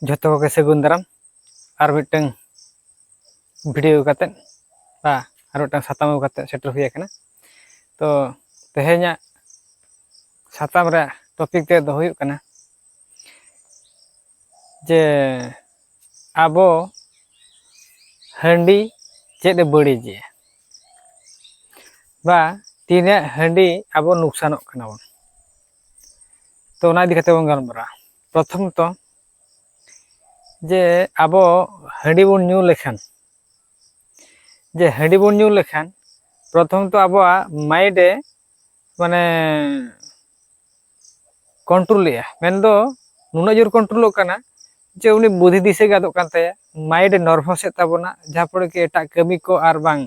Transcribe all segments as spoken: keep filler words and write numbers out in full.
ᱡᱷᱚᱛᱚ ᱠᱚᱜᱮ ᱥᱟᱹᱜᱩᱱ ᱫᱟᱨᱟᱢ᱾ ᱟᱨ ᱢᱤᱫᱴᱟᱝ ᱵᱷᱤᱰᱤᱭᱳ ᱠᱟᱛᱮᱫ ᱵᱟ ᱟᱨ ᱢᱤᱫᱴᱟᱝ ᱥᱟᱛᱟᱢ ᱟᱹᱜᱩ ᱠᱟᱛᱮᱫ ᱥᱮᱴᱮᱨ ᱦᱩᱭ ᱟᱠᱟᱱᱟ᱾ ᱛᱚ ᱛᱮᱦᱮᱧᱟᱜ ᱥᱟᱛᱟᱢ ᱨᱮᱭᱟᱜ ᱴᱚᱯᱤᱠ ᱛᱮᱫ ᱫᱚ ᱦᱩᱭᱩᱜ ᱠᱟᱱᱟ ᱡᱮ ᱟᱵᱚ ᱦᱟᱺᱰᱤ ᱪᱮᱫ ᱮ ᱵᱟᱹᱲᱤᱡᱮᱜᱼᱟ ᱵᱟ ᱛᱤᱱᱟᱹᱜ ᱦᱟᱺᱰᱤ ᱟᱵᱚ ᱱᱩᱠᱥᱟᱱᱚᱜ ᱠᱟᱱᱟ ᱵᱚᱱ᱾ ᱛᱚ ᱚᱱᱟ ᱤᱫᱤ ᱠᱟᱛᱮ ᱵᱚᱱ ᱜᱟᱞᱢᱟᱨᱟᱜᱼᱟ᱾ ᱯᱨᱚᱛᱷᱚᱢᱚᱛᱚ ᱡᱮ ᱟᱵᱚ ᱦᱟᱺᱰᱤ ᱵᱚᱱ ᱧᱩ ᱞᱮᱠᱷᱟᱱ ᱡᱮ ᱦᱟᱺᱰᱤ ᱵᱚᱱ ᱧᱩ ᱞᱮᱠᱷᱟᱱ ᱯᱨᱚᱛᱷᱚᱢᱚᱛᱚ ᱟᱵᱚᱣᱟᱜ ᱢᱟᱭᱤᱱᱰ ᱮ ᱢᱟᱱᱮ ᱠᱚᱱᱴᱨᱳᱞᱮᱜᱼᱟ, ᱢᱮᱱᱫᱚ ᱱᱩᱱᱟᱹᱜ ᱡᱳᱨ ᱠᱚᱱᱴᱨᱳᱞᱚᱜ ᱠᱟᱱᱟ ᱡᱮ ᱩᱱᱤ ᱵᱩᱫᱷᱤ ᱫᱤᱥᱟᱹ ᱜᱮ ᱟᱫᱚᱜ ᱠᱟᱱ ᱛᱟᱭᱟ, ᱢᱟᱭᱤᱱᱰ ᱮ ᱱᱟᱨᱵᱷᱟᱥ ᱮᱫ ᱛᱟᱵᱚᱱᱟ, ᱡᱟᱦᱟᱸ ᱯᱚᱨᱮ ᱠᱤ ᱮᱴᱟᱜ ᱠᱟᱹᱢᱤ ᱠᱚ ᱟᱨ ᱵᱟᱝ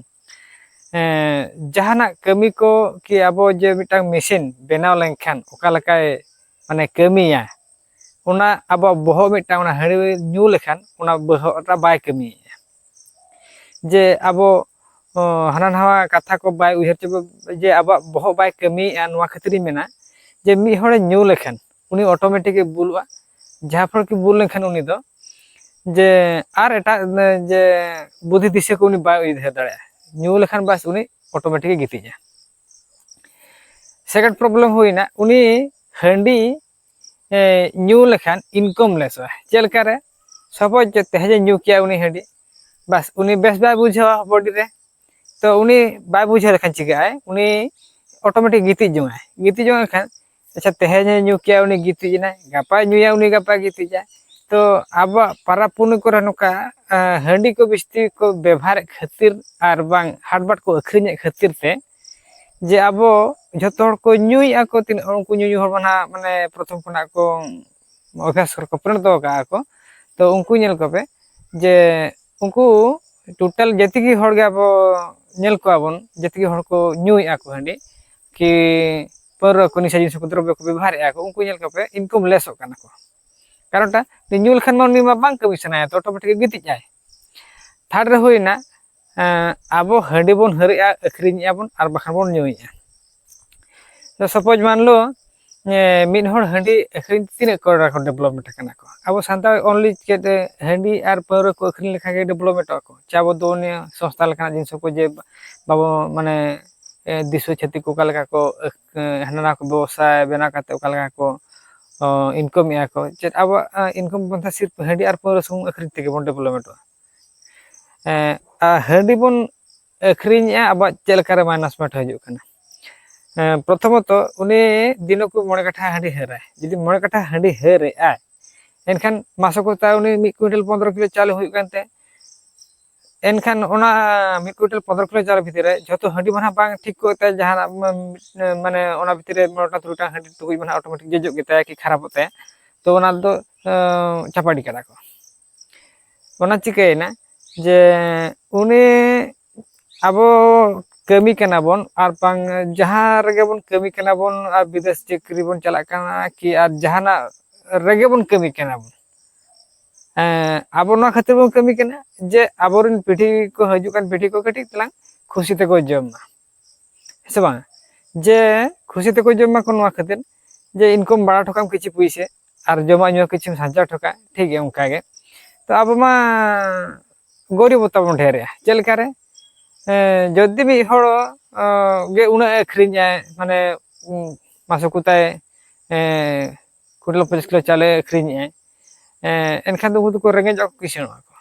ᱮᱸ, ᱡᱟᱦᱟᱱᱟᱜ ᱠᱟᱹᱢᱤ ᱠᱚ ᱠᱤ ᱟᱵᱚ ᱡᱮ ᱢᱤᱫᱴᱟᱝ ᱢᱮᱥᱤᱱ ᱵᱮᱱᱟᱣ ᱞᱮᱱᱠᱷᱟᱱ ᱚᱠᱟ ᱞᱮᱠᱟᱭ ᱢᱟᱱᱮ ᱠᱟᱹᱢᱤᱭᱟ, ᱚᱱᱟ ᱟᱵᱚᱣᱟᱜ ᱵᱚᱦᱚᱜ ᱢᱤᱫᱴᱟᱝ ᱚᱱᱟ ᱦᱟᱺᱰᱤ ᱧᱩ ᱞᱮᱠᱷᱟᱱ ᱚᱱᱟ ᱵᱚᱦᱚᱜ ᱨᱮ ᱵᱟᱭ ᱠᱟᱹᱢᱤᱭᱮᱫᱼᱟ᱾ ᱡᱮ ᱟᱵᱚ ᱚ, ᱦᱟᱱᱟ ᱱᱟᱣᱟ ᱠᱟᱛᱷᱟ ᱠᱚ ᱵᱟᱭ ᱩᱭᱦᱟᱹᱨ ᱪᱚ, ᱡᱮ ᱟᱵᱚᱣᱟᱜ ᱵᱚᱦᱚᱜ ᱵᱟᱭ ᱠᱟᱹᱢᱤᱭᱮᱫᱼᱟ, ᱱᱚᱣᱟ ᱠᱷᱟᱹᱛᱤᱨ ᱤᱧ ᱢᱮᱱᱟ ᱡᱮ ᱢᱤᱫ ᱦᱚᱲᱮ ᱧᱩ ᱞᱮᱠᱷᱟᱱ ᱩᱱᱤ ᱚᱴᱳᱢᱮᱴᱤᱠ ᱮ ᱵᱩᱞᱩᱜᱼᱟ᱾ ᱡᱟᱦᱟᱸ ᱯᱷᱚᱞ ᱠᱤ ᱵᱩᱞ ᱞᱮᱱᱠᱷᱟᱱ ᱩᱱᱤ ᱫᱚ ᱡᱮ ᱟᱨ ᱮᱴᱟᱜ ᱡᱮ ᱵᱩᱫᱷᱤ ᱫᱤᱥᱟᱹ ᱠᱚ ᱩᱱᱤ ᱵᱟᱭ ᱩᱭᱦᱟᱹᱨ ᱫᱟᱲᱮᱭᱟᱜᱼᱟ᱾ ᱧᱩ ᱞᱮᱠᱷᱟᱱ ᱵᱟᱥ ᱩᱱᱤ ᱚᱴᱳᱢᱮᱴᱤᱠ ᱮ ᱜᱤᱛᱤᱡᱼᱟ᱾ ᱥᱮᱠᱮᱱᱰ ᱯᱨᱚᱵᱞᱮᱢ ᱦᱩᱭᱱᱟ, ᱩᱱᱤ ᱦᱟᱺᱰᱤ ᱮ, ᱧᱩ ᱞᱮᱠᱷᱟᱱ ᱤᱱᱠᱟᱢ ᱞᱮᱥᱚᱜᱼᱟ᱾ ᱪᱮᱫ ᱞᱮᱠᱟᱨᱮ? ᱥᱟᱯᱳᱡᱽ ᱡᱮ ᱛᱮᱦᱮᱧᱮ ᱧᱩ ᱠᱮᱜᱼᱟ ᱩᱱᱤ ᱦᱟᱺᱰᱤ, ᱵᱟᱥ ᱩᱱᱤ ᱵᱮᱥ ᱵᱟᱭ ᱵᱩᱡᱷᱟᱹᱣᱟ ᱵᱚᱰᱤ ᱨᱮ᱾ ᱛᱚ ᱩᱱᱤ ᱵᱟᱭ ᱵᱩᱡᱷᱟᱹᱣ ᱞᱮᱠᱷᱟᱱ ᱪᱤᱠᱟᱹᱜᱼᱟᱭ? ᱩᱱᱤ ᱚᱴᱳᱢᱮᱴᱤᱠ ᱜᱤᱛᱤᱡ ᱡᱚᱝᱟᱭ᱾ ᱜᱤᱛᱤᱡ ᱡᱚᱝ ᱠᱷᱟᱱ, ᱟᱪᱪᱷᱟ, ᱛᱮᱦᱮᱧᱮ ᱧᱩ ᱠᱮᱜᱼᱟ, ᱩᱱᱤ ᱜᱤᱛᱤᱡ ᱮᱱᱟᱭ, ᱜᱟᱯᱟᱭ ᱧᱩᱭᱟ, ᱩᱱᱤ ᱜᱟᱯᱟᱭ ᱜᱤᱛᱤᱡᱟᱭ᱾ ᱛᱚ ᱟᱵᱚᱣᱟᱜ ᱯᱟᱨᱟᱵᱽ ᱯᱩᱱᱟᱹᱭ ᱠᱚᱨᱮ ᱱᱚᱝᱠᱟ ᱮ, ᱦᱟᱺᱰᱤ ᱠᱚ ᱵᱤᱥᱛᱤ ᱠᱚ ᱵᱮᱵᱷᱟᱨᱮᱫ ᱠᱷᱟᱹᱛᱤᱨ ᱟᱨ ᱵᱟᱝ ᱦᱟᱴᱵᱟᱴ ᱠᱚ ᱟᱹᱠᱷᱨᱤᱧᱮᱫ ᱠᱷᱟᱹᱛᱤᱨ ᱛᱮ ᱡᱮ ᱟᱵᱚ ᱡᱷᱚᱛᱚ ᱦᱚᱲ ᱠᱚ ᱧᱩᱭᱮᱫᱼᱟ ᱠᱚ, ᱛᱤᱱᱟᱹᱜ ᱦᱚᱲ ᱩᱱᱠᱩ ᱧᱩᱧᱩ ᱦᱚᱲ ᱢᱟ ᱱᱟᱦᱟᱜ ᱢᱟᱱᱮ ᱯᱨᱚᱛᱷᱚᱢ ᱠᱷᱚᱱᱟᱜ ᱠᱚ ᱚᱵᱷᱭᱟᱥ ᱨᱮᱠᱚ ᱯᱚᱨᱤᱱᱚᱛ ᱟᱠᱟᱫᱼᱟ ᱠᱚ᱾ ᱛᱚ ᱩᱱᱠᱩ ᱧᱮᱞ ᱠᱚᱯᱮ ᱡᱮ ᱩᱱᱠᱩ ᱴᱳᱴᱟᱞ ᱡᱮᱛᱮ ᱜᱮ ᱦᱚᱲ ᱜᱮ ᱟᱵᱚ ᱧᱮᱞ ᱠᱚᱣᱟ ᱵᱚᱱ, ᱡᱮᱛᱮ ᱜᱮ ᱦᱚᱲ ᱠᱚ ᱧᱩᱭᱮᱫᱼᱟ ᱠᱚ ᱦᱟᱺᱰᱤ ᱠᱤ ᱯᱟᱹᱣᱨᱟᱹ ᱠᱚ, ᱱᱤᱥᱟ ᱡᱤᱱᱤᱥ ᱠᱚ, ᱫᱨᱚᱵᱵᱚ ᱠᱚ ᱵᱮᱵᱚᱦᱟᱨᱮᱫᱼᱟ ᱠᱚ, ᱩᱱᱠᱩ ᱧᱮᱞ ᱠᱚᱯᱮ ᱤᱱᱠᱟᱢ ᱞᱮᱥᱚᱜ ᱠᱟᱱᱟ ᱠᱚ᱾ ᱠᱟᱨᱚᱱᱴᱟ ᱧᱩ ᱞᱮᱠᱷᱟᱱ ᱢᱟ ᱩᱱᱤ ᱢᱟ ᱵᱟᱝ ᱠᱟᱹᱢᱤ ᱥᱟᱱᱟᱭᱟ, ᱛᱚ ᱚᱴᱳᱢᱮᱴᱤᱠ ᱜᱤᱛᱤᱡ ᱟᱭ᱾ ᱛᱷᱟᱨᱰ ᱨᱮ ᱦᱩᱭᱱᱟ ᱮᱸ, ᱟᱵᱚ ᱦᱟᱺᱰᱤ ᱵᱚᱱ ᱦᱟᱹᱨᱮᱜᱼᱟ, ᱟᱹᱠᱷᱨᱤᱧᱮᱜᱼᱟ ᱵᱚᱱ ᱟᱨ ᱵᱟᱠᱷᱟᱱ ᱵᱚᱱ ᱧᱩᱭᱮᱜᱼᱟ᱾ ᱛᱚ ᱥᱟᱯᱳᱡᱽ ᱢᱟᱱᱞᱚ ᱢᱤᱫ ᱦᱚᱲ ᱦᱟᱺᱰᱤ ᱟᱹᱠᱷᱨᱤᱧ ᱛᱤᱱᱟᱹᱜ ᱠᱚᱲᱟ ᱠᱚ ᱰᱮᱵᱷᱞᱚᱯᱢᱮᱱᱴ ᱟᱠᱟᱱᱟ ᱠᱚ? ᱟᱵᱚ ᱥᱟᱱᱛᱟᱲ ᱚᱱᱞᱤ ᱪᱮᱫ ᱦᱟᱺᱰᱤ ᱟᱨ ᱯᱟᱹᱣᱨᱟᱹ ᱠᱚ ᱟᱹᱠᱷᱨᱤᱧ ᱞᱮᱠᱷᱟᱱ ᱜᱮ ᱰᱮᱵᱷᱞᱚᱯᱢᱮᱱᱴᱚᱜᱼᱟ ᱠᱚ? ᱪᱮ ᱟᱵᱚ ᱫᱚ ᱱᱤᱭᱟᱹ ᱥᱚᱝᱥᱛᱷᱟ ᱞᱮᱠᱟᱱᱟᱜ ᱡᱤᱱᱤᱥ ᱠᱚ ᱡᱮ ᱵᱟᱵᱚ ᱢᱟᱱᱮ ᱫᱤᱥᱩᱣᱟᱹ ᱪᱷᱟᱹᱛᱤᱠ ᱠᱚ ᱚᱠᱟ ᱞᱮᱠᱟ ᱠᱚ ᱦᱟᱱᱟ ᱱᱟᱣᱟ ᱠᱚ ᱵᱮᱵᱚᱥᱟ ᱵᱮᱱᱟᱣ ᱠᱟᱛᱮ ᱚᱠᱟ ᱞᱮᱠᱟ ᱠᱚ ᱤᱱᱠᱟᱢᱮᱜᱼᱟ ᱠᱚ, ᱪᱮᱫ ᱟᱵᱚᱣᱟᱜ ᱤᱱᱠᱟᱢ ᱯᱚᱱᱛᱷᱟ ᱥᱤᱨᱯ ᱦᱟᱺᱰᱤ ᱟᱨ ᱯᱟᱹᱣᱨᱟᱹ ᱥᱩᱢᱩᱝ ᱟᱹᱠᱷᱨᱤᱧ ᱛᱮᱜᱮ ᱵᱚᱱ ᱰᱮᱵᱷᱞᱚᱯᱢᱮᱱᱴᱚᱜᱼᱟ? ᱟᱨ ᱦᱟᱺᱰᱤ ᱵᱚᱱ ᱟᱹᱠᱷᱨᱤᱧᱮᱜᱼᱟ, ᱟᱵᱚᱣᱟᱜ ᱪᱮᱫ ᱞᱮᱠᱟᱨᱮ ᱢᱟᱭᱱᱟᱥ ᱯᱚᱭᱮᱱᱴ ᱦᱤᱡᱩᱜ ᱠᱟᱱᱟ? ᱯᱨᱚᱛᱷᱚᱢᱚᱛᱚ ᱩᱱᱤ ᱫᱤᱱᱚᱠᱩ ᱢᱚᱬᱮ ᱠᱟᱴᱷᱟ ᱦᱟᱺᱰᱤ ᱦᱟᱹᱨᱟᱭ᱾ ᱡᱩᱫᱤ ᱢᱚᱬᱮ ᱠᱟᱴᱷᱟ ᱦᱟᱺᱰᱤ ᱦᱟᱹᱨᱮᱜᱼᱟᱭ, ᱮᱱᱠᱷᱟᱱ ᱢᱟᱥᱚᱠᱚᱛᱟ ᱩᱱᱤ ᱢᱤᱫ ᱠᱩᱭᱤᱱᱴᱟᱞ ᱯᱚᱱᱫᱽᱨᱚ ᱠᱤᱞᱳ ᱪᱟᱣᱞᱮ ᱦᱩᱭᱩᱜ ᱠᱟᱱ ᱛᱟᱭᱟ᱾ ᱮᱱᱠᱷᱟᱱ ᱚᱱᱟ ᱢᱤᱫ ᱠᱩᱭᱤᱱᱴᱟᱞ ᱯᱚᱱᱫᱽᱨᱚ ᱠᱤᱞᱳ ᱪᱟᱣᱞᱮ ᱵᱷᱤᱛᱤᱨ ᱨᱮ ᱡᱷᱚᱛᱚ ᱦᱟᱺᱰᱤ ᱢᱟ ᱱᱟᱦᱟᱜ ᱵᱟᱝ ᱴᱷᱤᱠ ᱠᱚᱜ ᱛᱟᱭᱟ, ᱡᱟᱦᱟᱱᱟᱜ ᱢᱟᱱᱮ ᱚᱱᱟ ᱵᱷᱤᱛᱤᱨ ᱨᱮ ᱢᱚᱬᱮ ᱜᱚᱴᱟᱝ ᱛᱩᱨᱩᱭ ᱜᱚᱴᱟᱝ ᱦᱟᱺᱰᱤ ᱴᱩᱠᱩᱡ ᱢᱟ ᱱᱟᱦᱟᱜ ᱚᱴᱳᱢᱮᱴᱤᱠ ᱡᱚᱡᱚᱜ ᱜᱮ ᱛᱟᱭᱟ ᱠᱤ ᱠᱷᱟᱨᱟᱯᱚᱜ ᱛᱟᱭᱟ᱾ ᱛᱚ ᱚᱱᱟ ᱫᱚ ᱪᱟᱯᱟᱰᱤ ᱠᱟᱫᱟ ᱠᱚ᱾ ᱚᱱᱟ ᱪᱤᱠᱟᱹᱭᱮᱱᱟ ᱡᱮ ᱩᱱᱤ ᱟᱵᱚ ᱠᱟᱹᱢᱤ ᱠᱟᱱᱟ ᱵᱚᱱ ᱟᱨ ᱵᱟᱝ ᱡᱟᱦᱟᱸ ᱨᱮᱜᱮ ᱵᱚᱱ ᱠᱟᱹᱢᱤ ᱠᱟᱱᱟ ᱵᱚᱱ ᱟᱨ ᱵᱤᱫᱮᱥ ᱪᱟᱹᱠᱨᱤ ᱵᱚᱱ ᱪᱟᱞᱟᱜ ᱠᱟᱱᱟ ᱠᱤ ᱟᱨ ᱡᱟᱦᱟᱱᱟᱜ ᱨᱮᱜᱮ ᱵᱚᱱ ᱠᱟᱹᱢᱤ ᱠᱟᱱᱟ ᱵᱚᱱ, ᱟᱵᱚ ᱱᱚᱣᱟ ᱠᱷᱟᱹᱛᱤᱨ ᱵᱚᱱ ᱠᱟᱹᱢᱤ ᱠᱟᱱᱟ ᱡᱮ ᱟᱵᱚᱨᱮᱱ ᱯᱤᱲᱦᱤ ᱠᱚ ᱦᱤᱡᱩᱜ ᱠᱟᱱ ᱯᱤᱲᱦᱤ ᱠᱚ ᱠᱟᱹᱴᱤᱡ ᱛᱟᱞᱟᱝ ᱠᱷᱩᱥᱤ ᱛᱮᱠᱚ ᱡᱚᱢ ᱢᱟ, ᱦᱮᱸ ᱥᱮ ᱵᱟᱝ? ᱡᱮ ᱠᱷᱩᱥᱤ ᱛᱮᱠᱚ ᱡᱚᱢ ᱢᱟᱠᱚ ᱱᱚᱣᱟ ᱠᱷᱟᱹᱛᱤᱨ ᱡᱮ ᱤᱱᱠᱟᱢ ᱵᱟᱲᱟ ᱦᱚᱴᱚ ᱠᱟᱜ ᱟᱢ ᱠᱤᱪᱷᱩ ᱯᱩᱭᱥᱟᱹ ᱟᱨ ᱡᱚᱢᱟᱜ ᱧᱩᱣᱟᱜ ᱠᱤᱪᱷᱩᱢ ᱥᱟᱧᱪᱟᱣ ᱦᱚᱴᱚ ᱠᱟᱜᱼᱟ, ᱴᱷᱤᱠ ᱜᱮᱭᱟ, ᱚᱱᱠᱟ ᱜᱮ᱾ ᱛᱚ ᱟᱵᱚ ᱢᱟ ᱜᱚᱨᱤᱵᱚᱛᱟ ᱵᱚᱱ ᱰᱷᱮᱨᱮᱜᱼᱟ᱾ ᱪᱮᱫ ᱞᱮᱠᱟᱨᱮ? ᱡᱩᱫᱤ ᱢᱤᱫ ᱦᱚᱲ ᱜᱮ ᱩᱱᱟᱹᱜ ᱮ ᱟᱹᱠᱷᱨᱤᱧᱮᱜᱼᱟᱭ, ᱢᱟᱱᱮ ᱢᱟᱥᱚᱠ ᱛᱟᱭ ᱠᱩᱭᱤᱱᱴᱟᱞ ᱯᱚᱸᱪᱤᱥ ᱠᱤᱞᱳ ᱪᱟᱣᱞᱮ ᱟᱹᱠᱷᱨᱤᱧᱮᱜᱼᱟᱭ, ᱮᱱᱠᱷᱟᱱ ᱫᱚ ᱩᱱᱠᱩ ᱫᱚᱠᱚ ᱨᱮᱸᱜᱮᱡᱚᱜᱼᱟ, ᱠᱤᱥᱟᱹᱬᱚᱜᱼᱟ ᱠᱚ᱾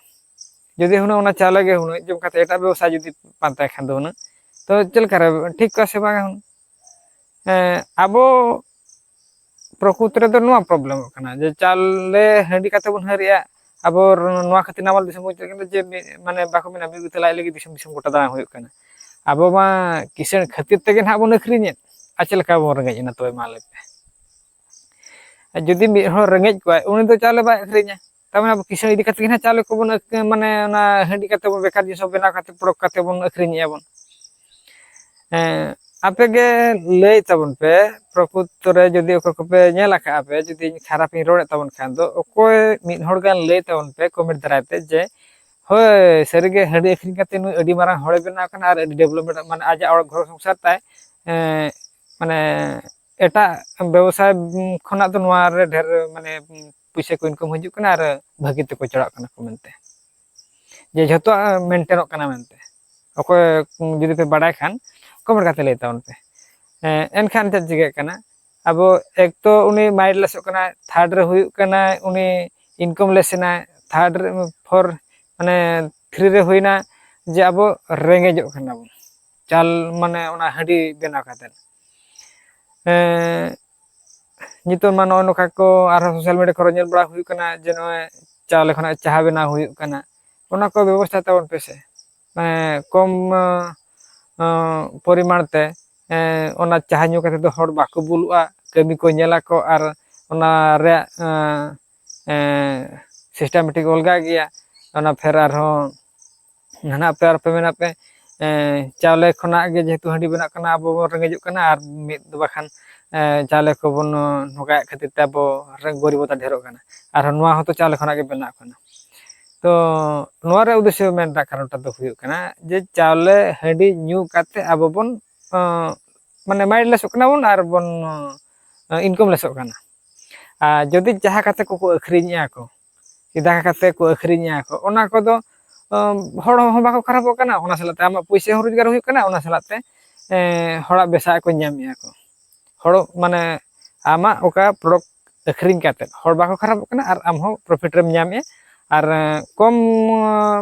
ᱡᱩᱫᱤ ᱦᱩᱱᱟᱹᱝ ᱚᱱᱟ ᱪᱟᱣᱞᱮ ᱜᱮ ᱦᱩᱱᱟᱹᱝ ᱡᱚᱢ ᱠᱟᱛᱮ ᱮᱴᱟᱜ ᱵᱮᱵᱽᱥᱟ ᱡᱩᱫᱤ ᱯᱟᱱᱛᱟᱭ ᱠᱷᱟᱱ ᱫᱚ ᱦᱩᱱᱟᱹᱝ, ᱛᱚ ᱪᱮᱫ ᱞᱮᱠᱟᱨᱮ ᱴᱷᱤᱠ ᱠᱚᱜᱼᱟ ᱥᱮ ᱵᱟᱝᱟ ᱦᱩᱱᱟᱹᱝ? ᱟᱵᱚ ᱯᱨᱚᱠᱩᱛ ᱨᱮᱫᱚ ᱱᱚᱣᱟ ᱯᱨᱚᱵᱞᱮᱢᱚᱜ ᱠᱟᱱᱟ ᱡᱮ ᱪᱟᱣᱞᱮ ᱦᱟᱺᱰᱤ ᱠᱟᱛᱮ ᱵᱚᱱ ᱦᱟᱹᱨᱮᱜᱼᱟ᱾ ᱟᱵᱚ ᱱᱚᱣᱟ ᱠᱷᱟᱹᱛᱤᱨ ᱱᱟᱢᱟᱞ ᱫᱤᱥᱚᱢ ᱵᱚᱱ ᱪᱟᱞᱟᱜ ᱠᱟᱱᱟ ᱡᱮ ᱢᱟᱱᱮ ᱵᱟᱠᱚ ᱢᱮᱱᱟ ᱢᱤᱫ ᱵᱤᱛᱟᱹ ᱞᱟᱡ ᱞᱟᱹᱜᱤᱫ ᱫᱤᱥᱚᱢ ᱫᱤᱥᱚᱢ ᱜᱚᱴᱟ ᱫᱟᱬᱟ ᱦᱩᱭᱩᱜ ᱠᱟᱱᱟ᱾ ᱟᱵᱚ ᱢᱟ ᱠᱤᱥᱟᱹᱬ ᱠᱷᱟᱹᱛᱤᱨ ᱛᱮᱜᱮ ᱱᱟᱦᱟᱜ ᱵᱚᱱ ᱟᱹᱠᱷᱨᱤᱧᱮᱫ, ᱟᱨ ᱪᱮᱫ ᱞᱮᱠᱟ ᱵᱚᱱ ᱨᱮᱸᱜᱮᱡ ᱮᱱᱟ ᱛᱚᱵᱮ ᱢᱟ ᱞᱟᱹᱭ ᱯᱮ? ᱡᱩᱫᱤ ᱢᱤᱫ ᱦᱚᱲ ᱨᱮᱸᱜᱮᱡ ᱠᱚᱣᱟᱭ, ᱩᱱᱤ ᱫᱚ ᱪᱟᱣᱞᱮ ᱵᱟᱭ ᱟᱹᱠᱷᱨᱤᱧᱟ᱾ ᱛᱟᱨ ᱢᱟᱱᱮ ᱟᱵᱚ ᱠᱤᱥᱟᱹᱬ ᱤᱫᱤ ᱠᱟᱛᱮ ᱜᱮ ᱱᱟᱦᱟᱜ ᱪᱟᱣᱞᱮ ᱠᱚᱵᱚᱱ ᱟᱹᱠ-, ᱢᱟᱱᱮ ᱚᱱᱟ ᱦᱟᱺᱰᱤ ᱠᱟᱛᱮ ᱵᱚᱱ ᱵᱮᱠᱟᱨ ᱡᱤᱱᱤᱥ ᱵᱚᱱ ᱵᱮᱱᱟᱣ ᱠᱟᱛᱮ ᱯᱚᱨᱚᱠ ᱠᱟᱛᱮ ᱵᱚᱱ ᱟᱹᱠᱷᱨᱤᱧᱮᱜᱼᱟ ᱵᱚᱱ᱾ ᱟᱯᱮ ᱜᱮ ᱞᱟᱹᱭ ᱛᱟᱵᱚᱱ ᱯᱮ, ᱯᱨᱚᱠᱩᱛᱚ ᱨᱮ ᱡᱩᱫᱤ ᱚᱠᱚᱭ ᱠᱚᱯᱮ ᱧᱮᱞ ᱟᱠᱟᱫᱼᱟ ᱯᱮ, ᱡᱩᱫᱤ ᱤᱧ ᱠᱷᱟᱨᱟᱯ ᱤᱧ ᱨᱚᱲᱮᱫ ᱛᱟᱵᱚᱱ ᱠᱷᱟᱱ ᱫᱚ, ᱚᱠᱚᱭ ᱢᱤᱫ ᱦᱚᱲ ᱜᱟᱱ ᱞᱟᱹᱭ ᱛᱟᱵᱚᱱ ᱯᱮ ᱠᱚᱢᱮᱱᱴ ᱫᱟᱨᱟᱭ ᱛᱮ ᱡᱮ, ᱦᱳᱭ, ᱥᱟᱹᱨᱤᱜᱮ ᱦᱟᱺᱰᱤ ᱟᱹᱠᱷᱨᱤᱧ ᱠᱟᱛᱮ ᱱᱩᱭ ᱟᱹᱰᱤ ᱢᱟᱨᱟᱝ ᱦᱚᱲᱮ ᱵᱮᱱᱟᱣ ᱠᱟᱱᱟ ᱟᱨ ᱟᱹᱰᱤ ᱰᱮᱵᱷᱞᱚᱯᱢᱮᱱᱴ, ᱢᱟᱱᱮ ᱟᱡᱟᱜ ᱚᱲᱟᱜ ᱜᱷᱚᱨ ᱥᱚᱝᱥᱟᱨ ᱛᱟᱭ, ᱮᱸ, ᱢᱟᱱᱮ ᱮᱴᱟᱜ ᱵᱮᱵᱚᱥᱟ ᱠᱷᱚᱱᱟᱜ ᱫᱚ ᱱᱚᱣᱟ ᱨᱮ ᱰᱷᱮᱨ ᱢᱟᱱᱮ ᱯᱩᱭᱥᱟᱹ ᱠᱚ ᱤᱱᱠᱟᱢ ᱦᱤᱡᱩᱜ ᱠᱟᱱᱟ ᱟᱨ ᱵᱷᱟᱹᱜᱤ ᱛᱮᱠᱚ ᱪᱟᱞᱟᱜ ᱠᱟᱱᱟ ᱠᱚ ᱢᱮᱱᱛᱮ, ᱡᱮ ᱡᱷᱚᱛᱚᱣᱟᱜ ᱢᱮᱱᱴᱮᱱᱚᱜ ᱠᱟᱱᱟ ᱢᱮᱱᱛᱮ᱾ ᱚᱠᱚᱭ ᱡᱩᱫᱤ ᱯᱮ ᱵᱟᱲᱟᱭ ᱠᱷᱟᱱ ᱠᱚᱢᱮᱱᱴ ᱠᱟᱛᱮ ᱞᱟᱹᱭ ᱛᱟᱵᱚᱱ ᱯᱮ᱾ ᱮᱱᱠᱷᱟᱱ ᱪᱮᱫ ᱪᱤᱠᱟᱹᱜ ᱠᱟᱱᱟ? ᱟᱵᱚ ᱮᱠ ᱛᱚ ᱩᱱᱤ ᱢᱟᱭᱤᱱᱰᱞᱮᱥᱚᱜ ᱠᱟᱱᱟᱭ, ᱛᱷᱟᱨᱰ ᱨᱮ ᱦᱩᱭᱩᱜ ᱠᱟᱱᱟᱭ ᱩᱱᱤ ᱤᱱᱠᱟᱢ ᱞᱮᱥ ᱮᱱᱟᱭ, ᱛᱷᱟᱨᱰ ᱨᱮ ᱯᱷᱳᱨ ᱢᱟᱱᱮ ᱛᱷᱨᱤ ᱨᱮ ᱦᱩᱭᱱᱟ ᱡᱮ ᱟᱵᱚ ᱨᱮᱸᱜᱮᱡᱚᱜ ᱠᱟᱱᱟ ᱵᱚᱱ ᱪᱟᱞ ᱢᱟᱱᱮ ᱚᱱᱟ ᱦᱟᱺᱰᱤ ᱵᱮᱱᱟᱣ ᱠᱟᱛᱮ᱾ ᱱᱤᱛᱚᱜ ᱢᱟ ᱱᱚᱜᱼᱚ ᱱᱚᱝᱠᱟ ᱠᱚ ᱟᱨᱦᱚᱸ ᱥᱳᱥᱟᱞ ᱢᱤᱰᱤᱭᱟ ᱠᱚᱨᱮ ᱧᱮᱞ ᱵᱟᱲᱟ ᱦᱩᱭᱩᱜ ᱠᱟᱱᱟ ᱡᱮ ᱱᱚᱜᱼᱚᱭ ᱪᱟᱣᱞᱮ ᱠᱷᱚᱱᱟᱜ ᱪᱟᱦᱟ ᱵᱮᱱᱟᱣ ᱦᱩᱭᱩᱜ ᱠᱟᱱᱟ᱾ ᱚᱱᱟ ᱠᱚ ᱵᱮᱵᱚᱥᱛᱷᱟ ᱛᱟᱵᱚᱱ ᱯᱮᱥᱮ᱾ ᱠᱚᱢ ᱯᱚᱨᱤᱢᱟᱱ ᱛᱮ ᱚᱱᱟ ᱪᱟᱦᱟ ᱧᱩ ᱠᱟᱛᱮ ᱫᱚ ᱦᱚᱲ ᱵᱟᱠᱚ ᱵᱩᱞᱩᱜᱼᱟ, ᱠᱟᱹᱢᱤ ᱠᱚ ᱧᱮᱞᱟ ᱠᱚ ᱟᱨ ᱚᱱᱟ ᱨᱮᱭᱟᱜ ᱥᱤᱥᱴᱮᱢᱮᱴᱤᱠ ᱚᱞᱜᱟ ᱜᱮᱭᱟ᱾ ᱚᱱᱟ ᱯᱷᱮᱨ ᱟᱨᱦᱚᱸ ᱱᱟᱦᱟᱜ ᱯᱮ ᱟᱨ ᱯᱮ ᱢᱮᱱᱟ ᱯᱮ ᱪᱟᱣᱞᱮ ᱠᱷᱚᱱᱟᱜ ᱜᱮ ᱡᱮᱦᱮᱛᱩ ᱦᱟᱺᱰᱤ ᱵᱮᱱᱟᱜ ᱠᱟᱱᱟ, ᱟᱵᱚ ᱵᱚᱱ ᱨᱮᱸᱜᱮᱡᱚᱜ ᱠᱟᱱᱟ ᱟᱨ ᱢᱤᱫ ᱫᱚ ᱵᱟᱠᱷᱟᱱ ᱪᱟᱣᱞᱮ ᱠᱚᱵᱚᱱ ᱱᱚᱝᱠᱟᱭᱮᱫ ᱠᱷᱟᱹᱛᱤᱨ ᱛᱮ ᱟᱵᱚ ᱜᱚᱨᱤᱵᱚᱛᱟ ᱰᱷᱮᱨᱚᱜ ᱠᱟᱱᱟ᱾ ᱟᱨᱦᱚᱸ ᱱᱚᱣᱟ ᱦᱚᱸᱛᱚ ᱪᱟᱣᱞᱮ ᱠᱷᱚᱱᱟᱜ ᱜᱮ ᱵᱮᱱᱟᱜ ᱠᱟᱱᱟ᱾ ᱛᱚ ᱱᱚᱣᱟ ᱨᱮ ᱩᱫᱽᱫᱮᱥᱥᱚ ᱢᱮᱱ ᱨᱮᱱᱟᱜ ᱠᱟᱨᱚᱱᱴᱟ ᱫᱚ ᱦᱩᱭᱩᱜ ᱠᱟᱱᱟ ᱡᱮ ᱪᱟᱣᱞᱮ ᱦᱟᱺᱰᱤ ᱧᱩ ᱠᱟᱛᱮ ᱟᱵᱚ ᱵᱚᱱ ᱢᱟᱱᱮ ᱢᱟᱭᱤᱱᱰᱞᱮᱥᱚᱜ ᱠᱟᱱᱟ ᱵᱚᱱ ᱟᱨ ᱵᱚᱱ ᱤᱱᱠᱟᱢ ᱞᱮᱥᱚᱜ ᱠᱟᱱᱟ᱾ ᱟᱨ ᱡᱩᱫᱤ ᱡᱟᱦᱟᱸ ᱠᱟᱛᱮ ᱠᱚᱠᱚ ᱟᱹᱠᱷᱨᱤᱧᱮᱜᱼᱟ ᱠᱚ, ᱡᱟᱦᱟᱸ ᱠᱟᱛᱮ ᱠᱚ ᱟᱹᱠᱷᱨᱤᱧᱮᱜᱼᱟ ᱠᱚ, ᱚᱱᱟ ᱠᱚᱫᱚ ᱦᱚᱲ ᱦᱚᱸ ᱵᱟᱠᱚ ᱠᱷᱟᱨᱟᱯᱚᱜ ᱠᱟᱱᱟ, ᱚᱱᱟ ᱥᱟᱞᱟᱜ ᱛᱮ ᱟᱢᱟᱜ ᱯᱩᱭᱥᱟᱹ ᱦᱚᱸ ᱨᱳᱡᱽᱜᱟᱨ ᱦᱩᱭᱩᱜ ᱠᱟᱱᱟ, ᱚᱱᱟ ᱥᱟᱞᱟᱜ ᱛᱮ ᱦᱚᱲᱟᱜ ᱵᱮᱥᱟᱜ ᱠᱚ ᱧᱟᱢᱮᱜᱼᱟ ᱠᱚ᱾ ᱦᱚᱲ ᱢᱟᱱᱮ ᱟᱢᱟᱜ ᱚᱠᱟ ᱯᱨᱚᱰᱟᱠᱴ ᱟᱹᱠᱷᱨᱤᱧ ᱠᱟᱛᱮ ᱦᱚᱲ ᱵᱟᱠᱚ ᱠᱷᱟᱨᱟᱯᱚᱜ ᱠᱟᱱᱟ ᱟᱨ ᱟᱢ ᱦᱚᱸ ᱯᱨᱚᱯᱷᱤᱴ ᱨᱮᱢ ᱧᱟᱢᱮᱜᱼᱟ᱾ ᱟᱨ ᱠᱚᱢ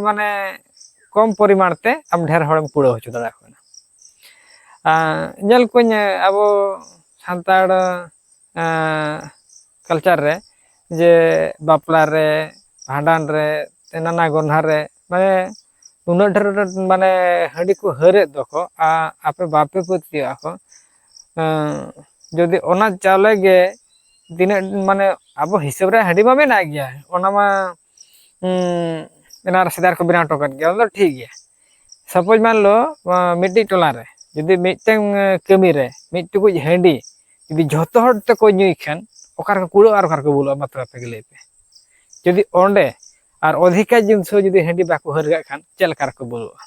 ᱢᱟᱱᱮ ᱠᱚᱢ ᱯᱚᱨᱤᱢᱟᱱ ᱛᱮ ᱟᱢ ᱰᱷᱮᱨ ᱦᱚᱲᱮᱢ ᱯᱩᱲᱟᱹᱣ ᱦᱚᱪᱚ ᱫᱟᱲᱮᱭᱟᱠᱚ ᱠᱟᱱᱟ᱾ ᱧᱮᱞ ᱠᱚᱣᱟᱧ ᱟᱵᱚ ᱥᱟᱱᱛᱟᱲ ᱠᱟᱞᱪᱟᱨ ᱨᱮ ᱡᱮ ᱵᱟᱯᱞᱟ ᱨᱮ, ᱵᱷᱟᱸᱰᱟᱱ ᱨᱮ, ᱱᱟᱱᱟ ᱜᱚᱱᱦᱟ ᱨᱮ ᱢᱟᱱᱮ ᱩᱱᱟᱹᱜ ᱰᱷᱮᱨ ᱢᱟᱱᱮ ᱦᱟᱺᱰᱤ ᱠᱚ ᱦᱟᱹᱨᱮᱫ ᱫᱚᱠᱚ, ᱟᱯᱮ ᱵᱟᱯᱮ ᱯᱟᱹᱛᱭᱟᱹᱜ ᱟᱠᱚ᱾ ᱡᱩᱫᱤ ᱚᱱᱟ ᱪᱟᱣᱞᱮ ᱜᱮ ᱛᱤᱱᱟᱹᱜ ᱢᱟᱱᱮ ᱟᱵᱚ ᱦᱤᱥᱟᱹᱵ ᱨᱮ ᱦᱟᱺᱰᱤ ᱢᱟ ᱢᱮᱱᱟᱜ ᱜᱮᱭᱟ, ᱚᱱᱟ ᱢᱟ ᱮᱱᱟᱝ ᱨᱮ ᱥᱮᱫᱟᱭ ᱨᱮᱠᱚ ᱵᱮᱱᱟᱣ ᱦᱚᱴᱚ ᱠᱟᱫ ᱜᱮᱭᱟ, ᱚᱱᱟ ᱫᱚ ᱴᱷᱤᱠ ᱜᱮᱭᱟ᱾ ᱥᱟᱯᱳᱡᱽ ᱢᱟᱱ ᱞᱚ ᱢᱤᱫᱴᱤᱡ ᱴᱚᱞᱟ ᱨᱮ ᱡᱩᱫᱤ ᱢᱤᱫᱴᱟᱝ ᱠᱟᱹᱢᱤ ᱨᱮ ᱢᱤᱫ ᱴᱩᱠᱩᱡ ᱦᱟᱺᱰᱤ ᱡᱩᱫᱤ ᱡᱷᱚᱛᱚ ᱦᱚᱲ ᱛᱮᱠᱚ ᱧᱩᱭ ᱠᱷᱟᱱ ᱚᱠᱟ ᱨᱮᱠᱚ ᱠᱩᱲᱟᱹᱜᱼᱟ ᱟᱨ ᱚᱠᱟ ᱨᱮᱠᱚ ᱵᱚᱞᱚᱜᱼᱟ? ᱢᱟ ᱛᱚᱵᱮ ᱟᱯᱮ ᱜᱮ ᱞᱟᱹᱭ ᱯᱮ᱾ ᱡᱩᱫᱤ ᱚᱸᱰᱮ ᱟᱨ ᱚᱫᱷᱤᱠᱟ ᱡᱤᱱᱤᱥ ᱦᱚᱸ ᱡᱩᱫᱤ ᱦᱟᱺᱰᱤ ᱵᱟᱠᱚ ᱦᱟᱹᱨ ᱠᱟᱜ ᱠᱷᱟᱱ ᱪᱮᱫ ᱞᱮᱠᱟ ᱨᱮᱠᱚ ᱵᱚᱞᱚᱜᱼᱟ?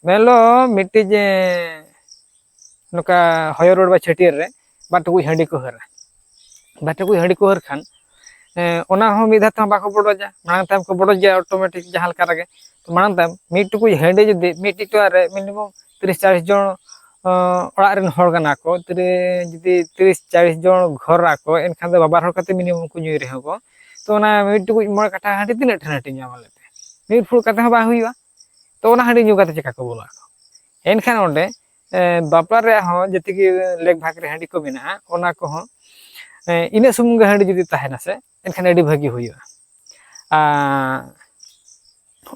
ᱢᱮᱱ ᱞᱚ ᱢᱤᱫᱴᱤᱡ ᱱᱚᱝᱠᱟ ᱦᱚᱭᱚ ᱨᱚᱲ ᱵᱟ ᱪᱷᱟᱹᱴᱭᱟᱹᱨ ᱨᱮ ᱵᱟᱨ ᱴᱩᱠᱩᱡ ᱦᱟᱺᱰᱤ ᱠᱚ ᱦᱟᱹᱨᱟ᱾ ᱵᱟᱨ ᱴᱩᱠᱩᱡ ᱦᱟᱺᱰᱤ ᱠᱚ ᱦᱟᱹᱨ ᱠᱷᱟᱱ, ᱮᱸ, ᱚᱱᱟ ᱦᱚᱸ ᱢᱤᱫ ᱫᱷᱟᱣ ᱛᱮᱦᱚᱸ ᱵᱟᱠᱚ ᱵᱚᱰᱚᱡᱟ, ᱢᱟᱲᱟᱝ ᱛᱟᱭᱚᱢ ᱠᱚ ᱵᱚᱰᱚᱡ ᱜᱮᱭᱟ ᱚᱴᱳᱢᱮᱴᱤᱠ ᱡᱟᱦᱟᱸ ᱞᱮᱠᱟ ᱨᱮᱜᱮ᱾ ᱛᱚ ᱢᱟᱲᱟᱝ ᱛᱟᱭᱚᱢ ᱢᱤᱫ ᱴᱩᱠᱩᱡ ᱦᱟᱺᱰᱤ ᱡᱩᱫᱤ ᱢᱤᱫᱴᱤᱡ ᱴᱚᱲᱟ ᱨᱮ ᱢᱤᱱᱤᱢᱟᱢ ᱛᱤᱨᱤᱥ ᱪᱟᱞᱤᱥ ᱡᱚᱱ, ᱚᱸ, ᱚᱲᱟᱜ ᱨᱮᱱ ᱦᱚᱲ ᱠᱟᱱᱟ ᱠᱚ, ᱛᱤᱨᱤ-, ᱡᱩᱫᱤ ᱛᱤᱨᱤᱥ ᱪᱟᱞᱤᱥ ᱡᱚᱱ ᱜᱷᱚᱨ ᱟᱠᱚ, ᱮᱱᱠᱷᱟᱱ ᱫᱚ ᱵᱟᱵᱟᱨ ᱦᱚᱲ ᱠᱟᱛᱮ ᱢᱤᱱᱤᱢᱟᱢ ᱠᱚ ᱧᱩᱭ ᱨᱮᱦᱚᱸ ᱠᱚ, ᱛᱚ ᱚᱱᱟ ᱢᱤᱫ ᱴᱩᱠᱩᱡ ᱢᱚᱬᱮ ᱠᱟᱴᱟ ᱦᱟᱺᱰᱤ ᱛᱤᱱᱟᱹᱜ ᱴᱷᱮᱱ ᱦᱟᱹᱴᱤᱧ ᱧᱟᱢᱟ ᱞᱟᱹᱭ ᱛᱮ? ᱢᱤᱫ ᱯᱷᱩᱲᱩᱜ ᱠᱟᱛᱮ ᱦᱚᱸ ᱵᱟᱝ ᱦᱩᱭᱩᱜᱼᱟ᱾ ᱛᱚ ᱚᱱᱟ ᱦᱟᱺᱰᱤ ᱧᱩ ᱠᱟᱛᱮ ᱪᱮᱠᱟ ᱠᱚ ᱵᱚᱞᱚᱜ ᱟᱠᱚ? ᱮᱱᱠᱷᱟᱱ ᱚᱸᱰᱮ, ᱮ, ᱵᱟᱯᱞᱟ ᱨᱮᱭᱟᱜ ᱦᱚᱸ ᱡᱮᱛᱮ ᱜᱮ ᱞᱮᱠ ᱵᱷᱟᱜᱽ ᱨᱮ ᱦᱟᱺᱰᱤ ᱠᱚ ᱢᱮᱱᱟᱜᱼᱟ, ᱚᱱᱟ ᱠᱚᱦᱚᱸ, ᱮ, ᱤᱱᱟᱹᱜ ᱥᱩᱢᱩᱝ ᱜᱮ ᱦᱟᱺᱰᱤ ᱡᱩᱫᱤ ᱛᱟᱦᱮᱱᱟ ᱥᱮ, ᱮᱱᱠᱷᱟᱱ ᱟᱹᱰᱤ ᱵᱷᱟᱹᱜᱤ ᱦᱩᱭᱩᱜᱼᱟ᱾ ᱟᱨ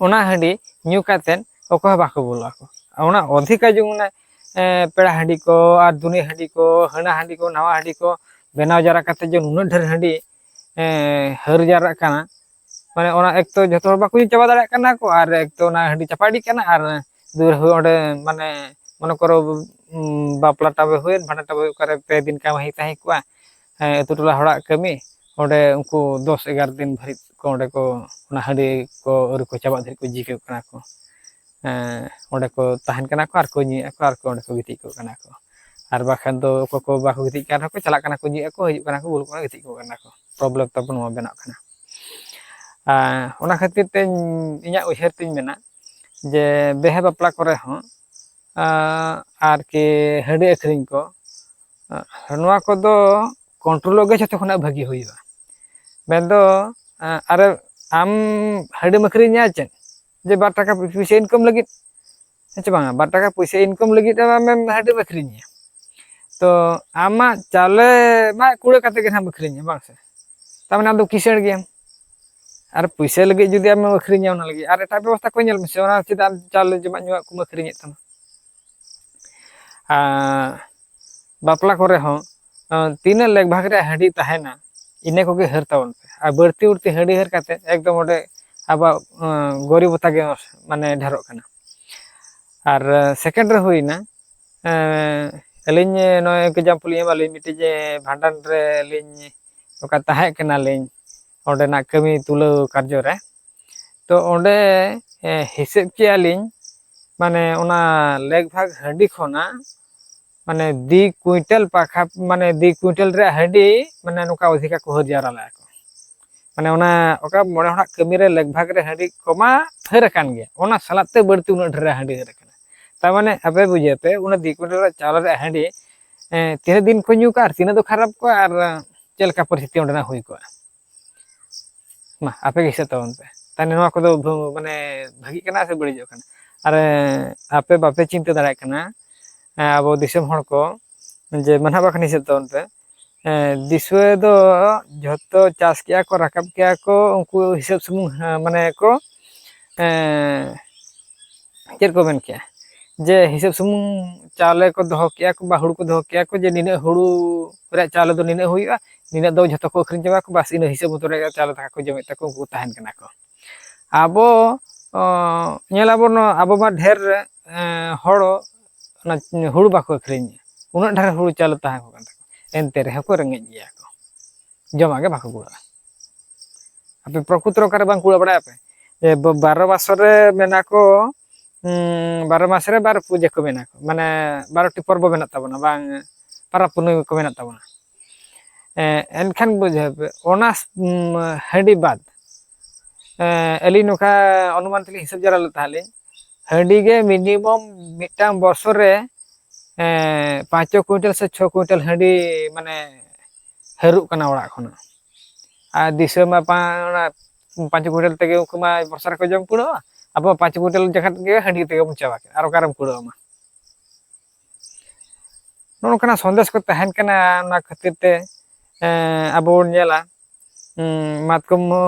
ᱚᱱᱟ ᱦᱟᱺᱰᱤ ᱧᱩ ᱠᱟᱛᱮᱫ ᱚᱠᱚᱭ ᱦᱚᱸ ᱵᱟᱠᱚ ᱵᱚᱞᱚᱜ ᱟᱠᱚ᱾ ᱚᱱᱟ ᱚᱫᱷᱤᱠᱟ ᱡᱮᱢᱚᱱ, ᱮ, ᱯᱮᱲᱟ ᱦᱟᱺᱰᱤ ᱠᱚ ᱟᱨ ᱫᱩᱱᱤ ᱦᱟᱺᱰᱤ ᱠᱚ, ᱦᱟᱹᱱᱟ ᱦᱟᱺᱰᱤ ᱠᱚ, ᱱᱟᱣᱟ ᱦᱟᱺᱰᱤ ᱠᱚ ᱵᱮᱱᱟᱣ ᱡᱟᱣᱨᱟ ᱠᱟᱛᱮᱫ ᱡᱮ ᱱᱩᱱᱟᱹᱜ ᱰᱷᱮᱨ ᱦᱟᱺᱰᱤ, ᱮ, ᱦᱟᱹᱨ ᱡᱟᱣᱨᱟᱜ ᱠᱟᱱᱟ, ᱢᱟᱱᱮ ᱚᱱᱟ ᱮᱠ ᱛᱚ ᱡᱷᱚᱛᱚ ᱦᱚᱲ ᱵᱟᱠᱚ ᱧᱩ ᱪᱟᱵᱟ ᱫᱟᱲᱮᱭᱟᱜ ᱠᱟᱱᱟ ᱠᱚ, ᱟᱨ ᱮᱠ ᱛᱚ ᱚᱱᱟ ᱦᱟᱺᱰᱤ ᱪᱟᱯᱟᱰᱤᱜ ᱠᱟᱱᱟ, ᱟᱨ ᱫᱩᱣᱟᱹᱨ ᱦᱚᱸ ᱚᱸᱰᱮ ᱢᱟᱱᱮ ᱢᱚᱱᱮ ᱠᱚᱨᱚ, ᱩᱸ, ᱵᱟᱯᱞᱟ ᱴᱟᱵᱮ ᱦᱩᱭᱮᱱ, ᱵᱷᱟᱸᱰᱟᱱ ᱴᱟᱵᱮ ᱦᱩᱭᱩᱜ, ᱚᱠᱟᱨᱮ ᱯᱮ ᱫᱤᱱ ᱠᱟᱹᱢᱤ ᱛᱟᱦᱮᱸ ᱠᱚᱜᱼᱟ, ᱦᱮᱸ, ᱟᱹᱛᱩ ᱴᱚᱞᱟ ᱦᱚᱲᱟᱜ ᱠᱟᱹᱢᱤ, ᱚᱸᱰᱮ ᱩᱱᱠᱩ ᱫᱚᱥ ᱮᱜᱟᱨᱚ ᱫᱤᱱ ᱫᱷᱟᱹᱨᱤᱡ ᱠᱚ ᱚᱸᱰᱮ ᱠᱚ ᱚᱱᱟ ᱦᱟᱺᱰᱤ ᱠᱚ ᱟᱹᱣᱨᱤ ᱠᱚ ᱪᱟᱵᱟᱜ ᱫᱷᱟᱹᱨᱤᱡ ᱠᱚ ᱡᱤᱠᱟᱹᱜ ᱠᱟᱱᱟ ᱠᱚ᱾ ᱦᱮᱸ, ᱚᱸᱰᱮ ᱠᱚ ᱛᱟᱦᱮᱱ ᱠᱟᱱᱟ ᱠᱚ ᱟᱨ ᱠᱚ ᱧᱩᱭᱮᱫᱼᱟ ᱠᱚ ᱟᱨ ᱠᱚ ᱚᱸᱰᱮ ᱠᱚ ᱜᱤᱛᱤᱡ ᱠᱚᱜ ᱠᱟᱱᱟ ᱠᱚ᱾ ᱟᱨ ᱵᱟᱠᱷᱟᱱ ᱫᱚ ᱚᱠᱚᱭ ᱠᱚ ᱵᱟᱠᱚ ᱜᱤᱛᱤᱡ ᱠᱟᱱ ᱨᱮᱦᱚᱸ ᱠᱚ ᱪᱟᱞᱟᱜ ᱠᱟᱱᱟ ᱠᱚ, ᱧᱩᱭᱮᱫᱼᱟ ᱠᱚ, ᱦᱤᱡᱩᱜ ᱠᱟᱱᱟ ᱠᱚ, ᱵᱩᱞᱩᱜ ᱠᱟᱱᱟ, ᱜᱤᱛᱤᱡ ᱠᱚᱜ ᱠᱟᱱᱟ ᱠᱚ᱾ ᱯᱨᱚᱵᱞᱮᱢ ᱛᱟᱵᱚᱱ ᱱᱚᱣᱟ ᱵᱮᱱᱟᱜ ᱠᱟᱱᱟ᱾ ᱟᱨ ᱚᱱᱟ ᱠᱷᱟᱹᱛᱤᱨ ᱛᱮ ᱤᱧ, ᱤᱧᱟᱹᱜ ᱩᱭᱦᱟᱹᱨ ᱛᱤᱧ ᱢᱮᱱᱟ ᱡᱮ ᱵᱤᱦᱟᱹ ᱵᱟᱯᱞᱟ ᱠᱚᱨᱮ ᱦᱚᱸ, ᱟᱨ, ᱟᱨᱠᱤ ᱦᱟᱺᱰᱤ ᱟᱹᱠᱷᱨᱤᱧ ᱠᱚ, ᱱᱚᱣᱟ ᱠᱚᱫᱚ ᱠᱚᱱᱴᱨᱳᱞᱚᱜ ᱜᱮ ᱡᱷᱚᱛᱚ ᱠᱷᱚᱱᱟᱜ ᱵᱷᱟᱹᱜᱤ ᱦᱩᱭᱩᱜᱼᱟ᱾ ᱢᱮᱱᱫᱚ, ᱟᱨᱮ, ᱟᱢ ᱦᱟᱺᱰᱤᱢ ᱟᱹᱠᱷᱨᱤᱧᱟ ᱪᱮᱫ? ᱡᱮ ᱵᱟᱨ ᱴᱟᱠᱟ ᱯᱩᱭᱥᱟᱹ ᱤᱱᱠᱟᱢ ᱞᱟᱹᱜᱤᱫ, ᱦᱮᱸ ᱪᱮ ᱵᱟᱝᱟ? ᱵᱟᱨ ᱴᱟᱠᱟ ᱯᱩᱭᱥᱟᱹ ᱤᱱᱠᱟᱢ ᱞᱟᱹᱜᱤᱫ ᱟᱢᱮᱢ ᱦᱟᱺᱰᱤᱢ ᱟᱹᱠᱷᱨᱤᱧᱟ᱾ ᱛᱚ ᱟᱢᱟᱜ ᱪᱟᱣᱞᱮ ᱢᱟ ᱠᱩᱲᱟᱹ ᱠᱟᱛᱮ ᱜᱮ ᱱᱟᱦᱟᱜ ᱮᱢ ᱟᱹᱠᱷᱨᱤᱧᱟ, ᱵᱟᱝ ᱥᱮ? ᱛᱟᱨ ᱢᱟᱱᱮ ᱟᱢ ᱫᱚ ᱠᱤᱥᱟᱹᱬ ᱜᱮᱭᱟᱢ᱾ ᱟᱨ ᱯᱩᱭᱥᱟᱹ ᱞᱟᱹᱜᱤᱫ ᱡᱩᱫᱤ ᱟᱢᱮᱢ ᱟᱹᱠᱷᱨᱤᱧᱟ, ᱚᱱᱟ ᱞᱟᱹᱜᱤᱫ ᱟᱨ ᱮᱴᱟᱜ ᱵᱮᱵᱚᱥᱛᱷᱟ ᱠᱚ ᱧᱮᱞ ᱢᱮᱥᱮ, ᱚᱱᱟ ᱪᱮᱫᱟᱜ ᱟᱢ ᱪᱟᱣᱞᱮ ᱡᱚᱢᱟᱜ ᱧᱩᱣᱟᱜ ᱠᱚᱢ ᱟᱹᱠᱷᱨᱤᱧᱮᱫ ᱛᱟᱢᱟ? ᱟᱨ ᱵᱟᱯᱞᱟ ᱠᱚᱨᱮ ᱦᱚᱸ, ᱟᱸ, ᱛᱤᱱᱟᱹᱜ ᱞᱮᱠ ᱵᱷᱟᱜᱽ ᱨᱮᱭᱟᱜ ᱦᱟᱺᱰᱤ ᱛᱟᱦᱮᱱᱟ, ᱤᱱᱟᱹ ᱠᱚᱜᱮ ᱦᱟᱹᱨ ᱛᱟᱵᱚᱱ ᱯᱮ᱾ ᱟᱨ ᱵᱟᱹᱲᱛᱤ ᱵᱟᱹᱲᱛᱤ ᱦᱟᱺᱰᱤ ᱦᱟᱹᱨ ᱠᱟᱛᱮ ᱮᱠᱫᱚᱢ ᱚᱸᱰᱮ ᱟᱵᱚᱣᱟᱜ, ᱟᱸ, ᱜᱚᱨᱤᱵᱚᱛᱟ ᱜᱮ ᱢᱟᱱᱮ ᱰᱷᱮᱨᱚᱜ ᱠᱟᱱᱟ᱾ ᱟᱨ, ᱟᱸ, ᱥᱮᱠᱮᱱᱰ ᱨᱮ ᱦᱩᱭᱱᱟ, ᱟᱸ, ᱟᱹᱞᱤᱧ ᱱᱚᱜᱼᱚᱭ ᱮᱠᱡᱟᱢᱯᱚᱞ ᱤᱧ ᱮᱢᱟ, ᱟᱹᱞᱤᱧ ᱢᱤᱫᱴᱤᱡ ᱡᱮ ᱵᱷᱟᱸᱰᱟᱱ ᱨᱮ ᱟᱹᱞᱤᱧ ᱱᱚᱝᱠᱟ ᱛᱟᱦᱮᱸ ᱠᱟᱱᱟᱞᱤᱧ ᱚᱸᱰᱮᱱᱟᱜ ᱠᱟᱹᱢᱤ ᱛᱩᱞᱟᱹᱣ ᱠᱟᱨᱡᱚ ᱨᱮ᱾ ᱛᱚ ᱚᱸᱰᱮ, ᱮ, ᱦᱤᱥᱟᱹᱵ ᱠᱮᱜᱼᱟ ᱞᱤᱧ, ᱢᱟᱱᱮ ᱚᱱᱟ ᱞᱮᱠ ᱵᱷᱟᱜᱽ ᱦᱟᱺᱰᱤ ᱠᱷᱚᱱᱟᱜ ᱢᱟᱱᱮ ᱫᱩ ᱠᱩᱭᱤᱱᱴᱟᱞ ᱯᱟᱠᱷᱟ, ᱢᱟᱱᱮ ᱫᱩ ᱠᱩᱭᱤᱱᱴᱟᱞ ᱨᱮᱭᱟᱜ ᱦᱟᱺᱰᱤ ᱢᱟᱱᱮ ᱱᱚᱝᱠᱟ ᱚᱫᱷᱤᱠᱟ ᱠᱚ ᱦᱟᱹᱨ ᱡᱟᱣᱨᱟ ᱞᱮᱫᱼᱟ ᱠᱚ᱾ ᱢᱟᱱᱮ ᱚᱱᱟ ᱚᱠᱟ ᱢᱚᱬᱮ ᱦᱚᱲᱟᱜ ᱠᱟᱹᱢᱤ ᱨᱮ ᱞᱟᱜᱽ ᱵᱷᱟᱜᱽ ᱨᱮ ᱦᱟᱺᱰᱤ ᱠᱚᱢᱟ ᱦᱟᱹᱨ ᱟᱠᱟᱱ ᱜᱮᱭᱟ, ᱚᱱᱟ ᱥᱟᱞᱟᱜ ᱛᱮ ᱵᱟᱹᱲᱛᱤ ᱩᱱᱟᱹᱜ ᱰᱷᱮᱨ ᱦᱟᱺᱰᱤ ᱦᱟᱹᱨ ᱟᱠᱟᱱᱟ᱾ ᱛᱟᱨ ᱢᱟᱱᱮ ᱟᱯᱮ ᱵᱩᱡᱷᱟᱹᱣ ᱯᱮ, ᱚᱱᱟ ᱫᱩ ᱠᱩᱭᱤᱱᱴᱟᱞ ᱨᱮᱭᱟᱜ ᱪᱟᱣᱞᱮ ᱨᱮᱭᱟᱜ ᱦᱟᱺᱰᱤ ᱮᱸ, ᱛᱤᱱᱟᱹᱜ ᱫᱤᱱ ᱠᱚ ᱧᱩ ᱠᱟᱜᱼᱟ ᱟᱨ ᱛᱤᱱᱟᱹᱜ ᱫᱚ ᱠᱷᱟᱨᱟᱯ ᱠᱚᱜᱼᱟ ᱟᱨ ᱪᱮᱫ ᱞᱮᱠᱟ ᱯᱚᱨᱤᱥᱛᱷᱤᱛᱤ ᱚᱸᱰᱮᱱᱟᱜ ᱦᱩᱭ ᱠᱚᱜᱼᱟ? ᱢᱟ ᱟᱯᱮ ᱜᱮ ᱦᱤᱥᱟᱹᱵ ᱛᱟᱵᱚᱱ ᱯᱮ᱾ ᱛᱟᱦᱞᱮ ᱱᱚᱣᱟ ᱠᱚᱫᱚ ᱵᱷᱩ-, ᱢᱟᱱᱮ ᱵᱷᱟᱹᱜᱤᱜ ᱠᱟᱱᱟ ᱥᱮ ᱵᱟᱹᱲᱤᱡᱚᱜ ᱠᱟᱱᱟ? ᱟᱨ ᱮᱸ, ᱟᱯᱮ ᱵᱟᱯᱮ ᱪᱤᱱᱛᱟᱹ ᱫᱟᱲᱮᱭᱟᱜ ᱠᱟᱱᱟ, ᱮᱸ, ᱟᱵᱚ ᱫᱤᱥᱚᱢ ᱦᱚᱲ ᱠᱚ ᱡᱮ ᱢᱟᱱᱦᱟ ᱵᱟᱠᱷᱟᱱ ᱦᱤᱥᱟᱹᱵ ᱛᱟᱵᱚᱱ ᱯᱮ᱾ ᱮᱸ, ᱫᱤᱥᱣᱟᱹ ᱫᱚ ᱡᱷᱚᱛᱚ ᱪᱟᱥ ᱠᱮᱜᱼᱟ ᱠᱚ, ᱨᱟᱠᱟᱵ ᱠᱮᱜᱼᱟ ᱠᱚ, ᱩᱱᱠᱩ ᱦᱤᱥᱟᱹᱵ ᱥᱩᱢᱩᱝ, ᱦᱮᱸ, ᱢᱟᱱᱮ ᱠᱚ, ᱮᱸ, ᱪᱮᱫ ᱠᱚ ᱢᱮᱱ ᱠᱮᱜᱼᱟ, ᱡᱮ ᱦᱤᱥᱟᱹᱵ ᱥᱩᱢᱩᱝ ᱪᱟᱣᱞᱮ ᱠᱚ ᱫᱚᱦᱚ ᱠᱮᱜᱼᱟ ᱠᱚ ᱵᱟ ᱦᱩᱲᱩ ᱠᱚ ᱫᱚᱦᱚ ᱠᱮᱜᱼᱟ ᱠᱚ, ᱡᱮ ᱱᱤᱱᱟᱹᱜ ᱦᱩᱲᱩ ᱨᱮᱭᱟᱜ ᱪᱟᱣᱞᱮ ᱫᱚ ᱱᱤᱱᱟᱹᱜ ᱦᱩᱭᱩᱜᱼᱟ, ᱱᱤᱱᱟᱹᱜ ᱫᱚ ᱡᱷᱚᱛᱚ ᱠᱚ ᱟᱹᱠᱷᱨᱤᱧ ᱪᱟᱵᱟ ᱠᱚ, ᱵᱟᱥ ᱤᱱᱟᱹ ᱦᱤᱥᱟᱹᱵ ᱢᱚᱛᱚ ᱨᱮᱭᱟᱜ ᱪᱟᱣᱞᱮ ᱫᱟᱠᱟ ᱠᱚ ᱡᱚᱢᱮᱫ ᱛᱟᱠᱚ, ᱩᱱᱠᱩ ᱠᱚ ᱛᱟᱦᱮᱱ ᱠᱟᱱᱟ ᱠᱚ᱾ ᱟᱵᱚ, ᱚ, ᱧᱮᱞᱟᱵᱚᱱ, ᱟᱵᱚ ᱢᱟ ᱰᱷᱮᱨ, ᱮᱸ, ᱦᱚᱲ ᱚᱱᱟ ᱦᱩᱲᱩ ᱵᱟᱠᱚ ᱟᱹᱠᱷᱨᱤᱧᱟ, ᱩᱱᱟᱹᱜ ᱰᱷᱮᱨ ᱦᱩᱲᱩ ᱪᱟᱣᱞᱮ ᱛᱟᱦᱮᱸ ᱠᱚᱜ ᱠᱟᱱ ᱛᱟᱠᱚᱣᱟ, ᱮᱱᱛᱮ ᱨᱮᱦᱚᱸ ᱠᱚ ᱨᱮᱸᱜᱮᱡ ᱜᱮᱭᱟ ᱠᱚ, ᱡᱚᱢᱟᱜ ᱜᱮ ᱵᱟᱠᱚ ᱠᱩᱲᱟᱹᱜᱼᱟ᱾ ᱟᱯᱮ ᱯᱨᱚᱠᱩᱛ ᱨᱮ ᱚᱠᱟᱨᱮ ᱵᱟᱝ ᱠᱩᱲᱟᱹ ᱵᱟᱲᱟᱭᱟ ᱯᱮ? ᱡᱮ ᱵ-, ᱵᱟᱨᱚ ᱢᱟᱥ ᱨᱮ ᱢᱮᱱᱟ ᱠᱚ, ᱩᱸ, ᱵᱟᱨᱚ ᱢᱟᱥ ᱨᱮ ᱵᱟᱨ ᱯᱩᱡᱟᱹ ᱠᱚ ᱢᱮᱱᱟ ᱠᱚ, ᱢᱟᱱᱮ ᱵᱟᱨᱚᱴᱤ ᱯᱚᱨᱵᱚ ᱢᱮᱱᱟᱜ ᱛᱟᱵᱚᱱᱟ, ᱵᱟᱝ ᱯᱟᱨᱟᱵᱽ ᱯᱩᱱᱟᱹᱭ ᱠᱚ ᱢᱮᱱᱟᱜ ᱛᱟᱵᱚᱱᱟ᱾ ᱮᱸ, ᱮᱱᱠᱷᱟᱱ ᱵᱩᱡᱷᱟᱹᱣ ᱯᱮ, ᱚᱱᱟ, ᱩᱸ, ᱦᱟᱺᱰᱤ ᱵᱟᱫ, ᱮᱸ, ᱟᱹᱞᱤᱧ ᱱᱚᱝᱠᱟ ᱚᱱᱩᱢᱟᱱ ᱛᱮᱞᱤᱧ ᱦᱤᱥᱟᱹᱵ ᱡᱟᱣᱨᱟ ᱞᱮᱫ ᱛᱟᱦᱮᱸᱫ ᱞᱤᱧ, ᱦᱟᱺᱰᱤ ᱜᱮ ᱢᱤᱱᱤᱢᱟᱢ ᱢᱤᱫᱴᱟᱝ ᱵᱚᱨᱥᱚ ᱨᱮ, ᱮᱸ, ᱯᱟᱸᱪᱚ ᱠᱩᱭᱤᱱᱴᱟᱞ ᱥᱮ ᱪᱷᱚ ᱠᱩᱭᱤᱱᱴᱟᱞ ᱦᱟᱺᱰᱤ ᱢᱟᱱᱮ ᱦᱟᱹᱨᱩᱜ ᱠᱟᱱᱟ ᱚᱲᱟᱜ ᱠᱷᱚᱱᱟᱜ᱾ ᱟᱨ ᱫᱤᱥᱟᱹ ᱢᱟ ᱯᱟ-, ᱚᱱᱟ ᱯᱟᱸᱪ ᱠᱩᱭᱤᱱᱴᱟᱞ ᱛᱮᱜᱮ ᱩᱱᱠᱩ ᱢᱟ ᱵᱚᱨᱥᱟ ᱨᱮᱠᱚ ᱡᱚᱢ ᱠᱩᱲᱟᱹᱜᱼᱟ, ᱟᱵᱚ ᱯᱟᱸᱪ ᱠᱩᱭᱤᱱᱴᱟᱞ ᱡᱟᱠᱟᱛ ᱜᱮ ᱦᱟᱺᱰᱤ ᱛᱮᱜᱮ ᱵᱚᱱ ᱪᱟᱵᱟ ᱠᱮᱫᱟ, ᱟᱨ ᱚᱠᱟᱨᱮᱢ ᱠᱩᱲᱟᱹᱣ ᱢᱟ? ᱱᱚᱜᱼᱚ ᱱᱚᱝᱠᱟᱱᱟᱜ ᱥᱚᱱᱫᱮᱥ ᱠᱚ ᱛᱟᱦᱮᱱ ᱠᱟᱱᱟ᱾ ᱚᱱᱟ ᱠᱷᱟᱹᱛᱤᱨ ᱛᱮ, ᱮᱸ, ᱟᱵᱚ ᱵᱚᱱ ᱧᱮᱞᱟ, ᱩᱸ, ᱢᱟᱛᱠᱚᱢ